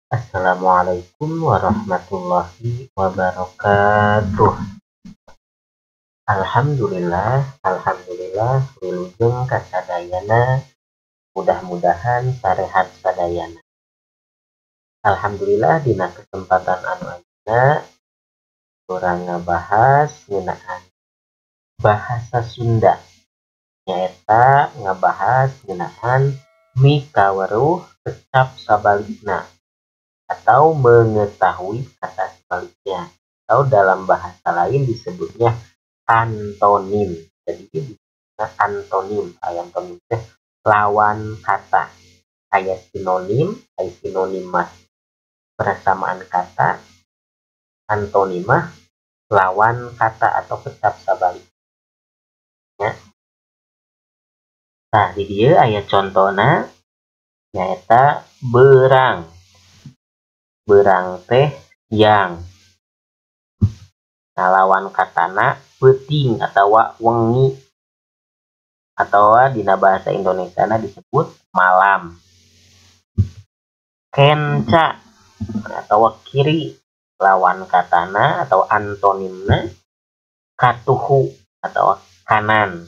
Assalamualaikum warahmatullahi wabarakatuh. Alhamdulillah, alhamdulillah, wilujeng kasadayana, mudah-mudahan sarehat sadayana. Alhamdulillah, dina kesempatan anu ayeuna urang ngabahas ngeunaan bahasa Sunda, nyaeta ngabahas ngeunaan mikaweruh kecap sabalikna atau mengetahui kata sebaliknya, atau dalam bahasa lain disebutnya antonim. Jadi antonim, antonim teh lawan kata. Aya sinonim, aya sinonim mah persamaan kata, antonim mah lawan kata atau kecap sabaliknya. Nah, di dieu aya contona nyaeta beurang. Beurang teh siang. Nah, lawan katana peuting atawa wengi, atawa dina bahasa Indonesiana disebut malam. Kenca atau kiri, lawan katana atau antonimna katuhu atau kanan.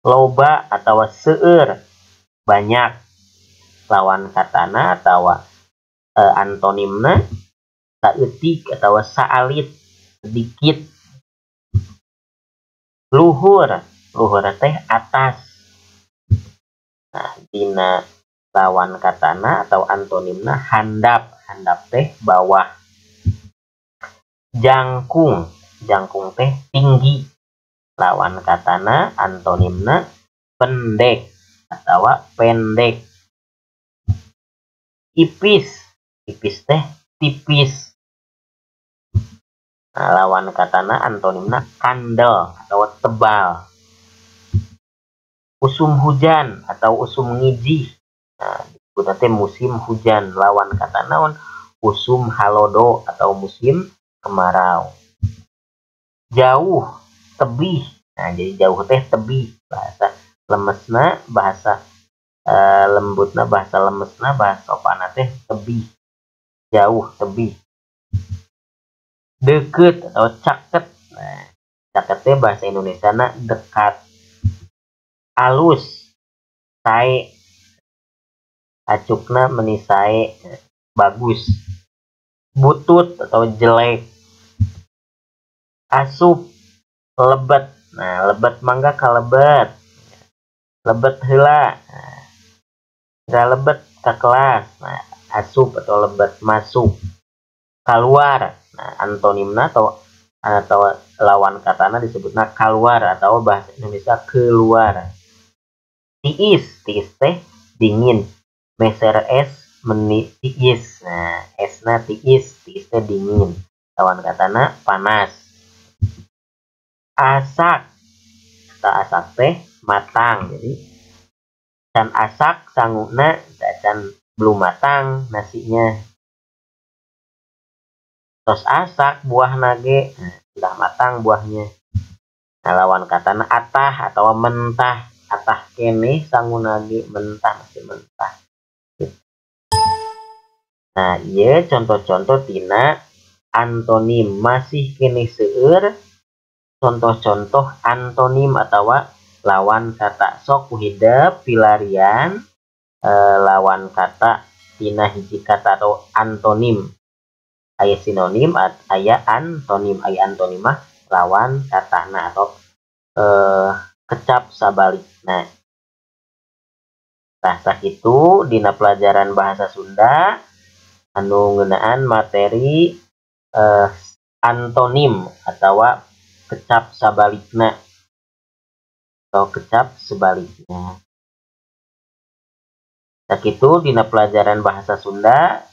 Loba atau seueur, banyak, lawan katana atau antonimna saeutik atau saalit, sedikit. Luhur, luhur teh atas. Nah, dina lawan katana atau antonimna handap, handap teh bawah. Jangkung, jangkung teh tinggi, lawan katana antonimna pendek atau pendek. Ipis, ipis teh tipis. Nah, lawan katana antonimna kandel atau tebal. Usum hujan atau usum ngijih. Nah, disebutna teh musim hujan, lawan kata naon? Usum halodo atau musim kemarau. Jauh, tebih. Nah, jadi jauh teh tebih, bahasa lemesna, bahasa lembutna, bahasa lemesna, bahasa sopana teh tebih. Jauh, tebih. Deket atau caket. Nah, caket teh bahasa Indonesiana dekat. Alus, sae, acukna meni sae, bagus. Butut atau jelek. Asup, lebet. Nah, lebet mangga kalebet, lebet heula. Nah, nggak lebet ke kelas. Nah, asup atau lebet masuk. Keluar. Nah, antonimna atau lawan katana disebutna keluar atau bahasa Indonesia keluar. Tiis, tiis teh dingin. Meser es meni tiis. Nah, esna tiis, tiis teh dingin. Lawan katana panas. Asak, kata asak teh matang. Jadi can asak sanguna, can belum matang nasinya. Tos asak buah nage, nah, sudah matang buahnya. Nah, lawan katana atah atau mentah. Atah keneh sanguna ge mentah, masih mentah. Nah, iya contoh-contoh tina antonim. Masih keneh seueur contoh-contoh antonim atau lawan kata. Sok kuhidep pilarian lawan kata tina hiji kata atau antonim. Aya sinonim, aya antonim. Aya antonim mah lawan katana atau kecap sabalikna. Nah, sakitu dina pelajaran bahasa Sunda anu ngeunaan materi antonim atau kecap sabalikna atau kecap sebaliknya. Sakitu dina pelajaran bahasa Sunda.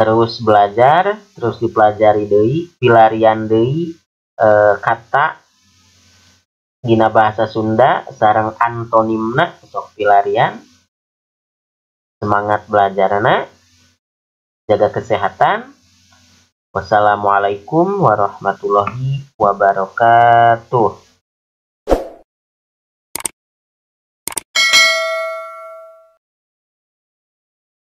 Terus belajar, terus dipelajari deui, pilarian deui kata dina bahasa Sunda sareng antonimna, sok pilarian. Semangat belajarna, jaga kesehatan. Wassalamualaikum warahmatullahi wabarakatuh.